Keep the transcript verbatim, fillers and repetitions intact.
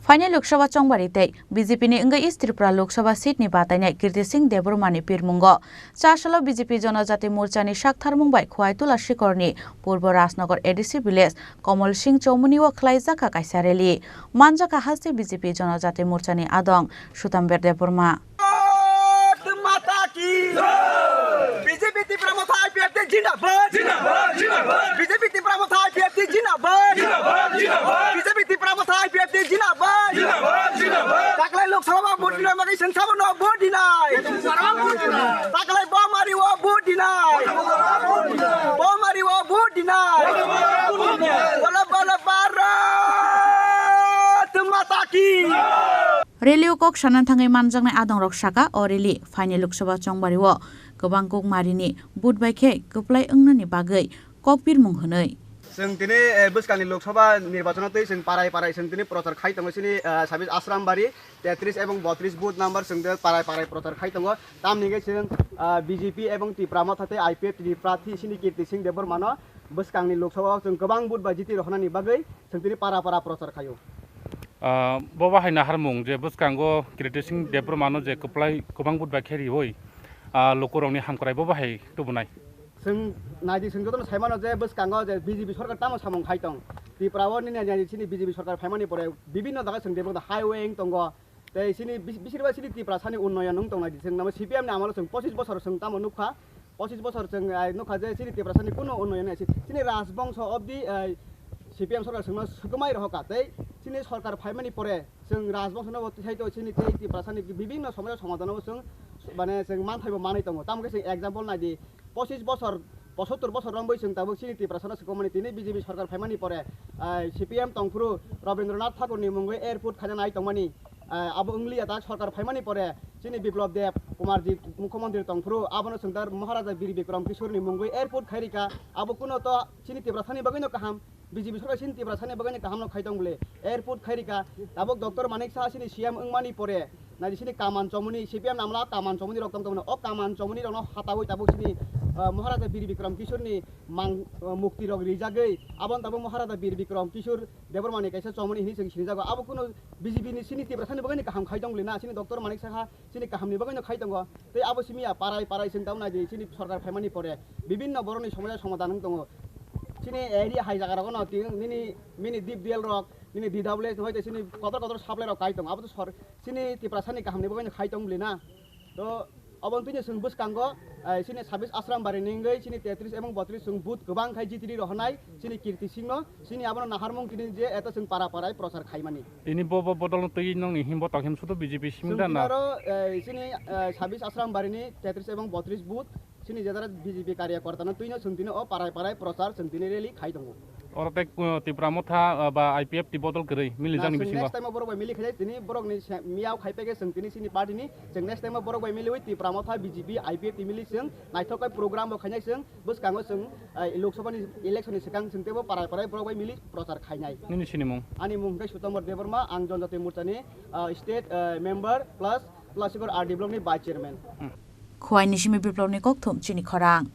Phainai Lok Sabha chongbari tei B J P ni wngwi East Tripura Lok Sabha seat ni batainai Kirti Singh Debbarma ni pirmungo. Chasalo B J P Jonojati Morcha ni saktharmung bai Khowai Tula Sikhor ni Purbo Rajnagar A D C village Komol Singh Chowmuni o khlaijak kha kaisa rally. Manjak kha haste B J P Jonojati Morcha ni adong Sutamber Debbarma. Mata ki jai! B J P Tipra Motha I P F T jindabad! Jindabad! Jindabad! B J P Tipra Motha I P F T jindabad! Jindabad! Jindabad! B J P Tipra Motha I P F T jindabad! Jindabad! Jindabad! Taklai Lok Sabha vote dinai magi seng sabo no vote dinai! Taklai Bomari o vote dinai! Bomari o vote dinai! Bola bola Bharat Mata ki! Rally o kok sana thangwi manjaknai adongrok saka o rally phainai Lok Sabha chongbari o kwbang kok marini vote bai khe kwplai wngnani bagwi kok pirmung hwnwi. Chwng tini, eh, bwskangni Lok Sabha nirbachano twi chwng parai parai chwng tini prochar khai tongo chini, eh, sabis Ashram Bari, tetris ebong botris booth number chwng tini parai parai prochar khai tongo. Tamni hwnkhe chwng, ah, B J P ebong Tipra Motha tei I P F T ni prarthi chini Kirti Singh Debbarmano bwskangni Lok Sabha o chwng kwbang vote bai jiti rohornani bagwi chwng tini para para prochar khaio. Ah, bo bahai naharmung je bwskango Kirti Singh Debbarmano je kwplai kwbang vote bai khe riwi, ah, lukurokni hamkrai bo bahai tubunai. Chwng naidi, chwng jotono saimano je bwskango je B J P sorkar tamo samung khai tong. Tripura o nini naidi chini B J P sorkar phaimani pore bibhinno jaga chwng Debbarma highway wng tongo. Tei chini bis-, bisirba chini Tiprasani unnoyon wng tongnai di. Chwng namo C P M ni amolo chwng pochis bosor chwng tamo nukha. Pochis bosor chwng, ai, nukha je chini Tiprasani kuno unnoyon ya. Chini Rajbongso obdi, ai, C P M sorkar chwngno swkmai rohorkha. Tei chini sorkar phaimani pore chwng Rajbongsono bo twisaito chini tei Tiprasani bibhinno somosya somadhano bo chwng, mane, chwng manthai bo manwi tongo. Tamo khe chwng example nai di. Pochis bosor, pochottor bosor romwi chwng tabuk chini Tiprasano swkmani tini B J P sorkar phaimani pore, ai, C P M tongphuru Rabindranath Thakurni mungwi airport khaina nai tongmani, ai, abo wngliya ta sorkar phaimani pore chini Biplab Deb Kumarji mukhyamantri tongphuru abono chwng ta Maharaja Bir Bikram Kishorni mungwi airport khairika abo kuno to chini Tiprasani bagwino kaham. B J P sorkar chini Tiprasani bagwino kahamno khai tong bole. Airport khairika, tabuk Doctor Manik Saha chini C M wngmani pore, naidi chini Kaman Chomoni, C P M namla Kaman Chomoni rok tong tongmano. O Kaman Chomoni rokno hatawi tabuk chini, ah, Maharaja Bir Bikram Kishorni mang, ah, mukti rok rijagwi, aboni tabuk Maharaja Bir Bikram Kishor Debbarmani kaisa chomoni hinwi chwng sinijago. Abo kuno B J P ni chini Tiprasani bagwino kaham khai tong bole na, chini Doctor Manik Saha chini kahamni bagwino khai tongo. Tei abo simi ya parai parai chwng tamo nai di chini sorkar phaimani pore bibhinno borokni somosya somadhan wng tongo. Chini area hai jaga rogo no twi nini, nini D P D L rok, nini D W S no hoite chini kotor kotor supply rok kai tongo. Abo to sor-, chini Tiprasani kahamni bagwino khai tong bole na. To oboni twino chwng bwskango, eh, chini sabis Ashram Bari ni wngwi chini tetris ebong botris chwng booth kwbang khai jitiri rohornai chini Kirti Singh no. Chini abono naharmung tini je eto chwng para parai prochar khaimani. Tini bo, bo bodol no twi nongni himbo tong him sudo B J P simi chwng da tini na? Aro, eh, chini, eh, sabis Ashram Bari ni tetris ebong botris booth chini je jara B J P karyakorta no twino chwng tini o parai parai prochar chwng tini rally khai tongo. Oro tei, uh, Tipra Motha, uh, ba I P F T bodol kwrwi mili na, jakni chwng bisingo. Next time o borok bai mili khainai tini borok ni se-, miyao khai peke chwng tini chini party ni chwng next time o borok bai miliwi Tipra Motha B J P I P F T mili chwng naithok khe program bo khainai chwng. Bwskango chwng, eh, Lok Sabha ni election ni swkang chwng teibo parai parai borok bai mili prochar khainai. Nini sinimung? Ani mung hwnkhe Sutomor Debbarma, ang Jonjati Morcha ni, eh, state, eh, member plus Tulasikor R D block ni vice chairman. Hmm. Khowai ni simi Biplab ni kokthum chini khorang.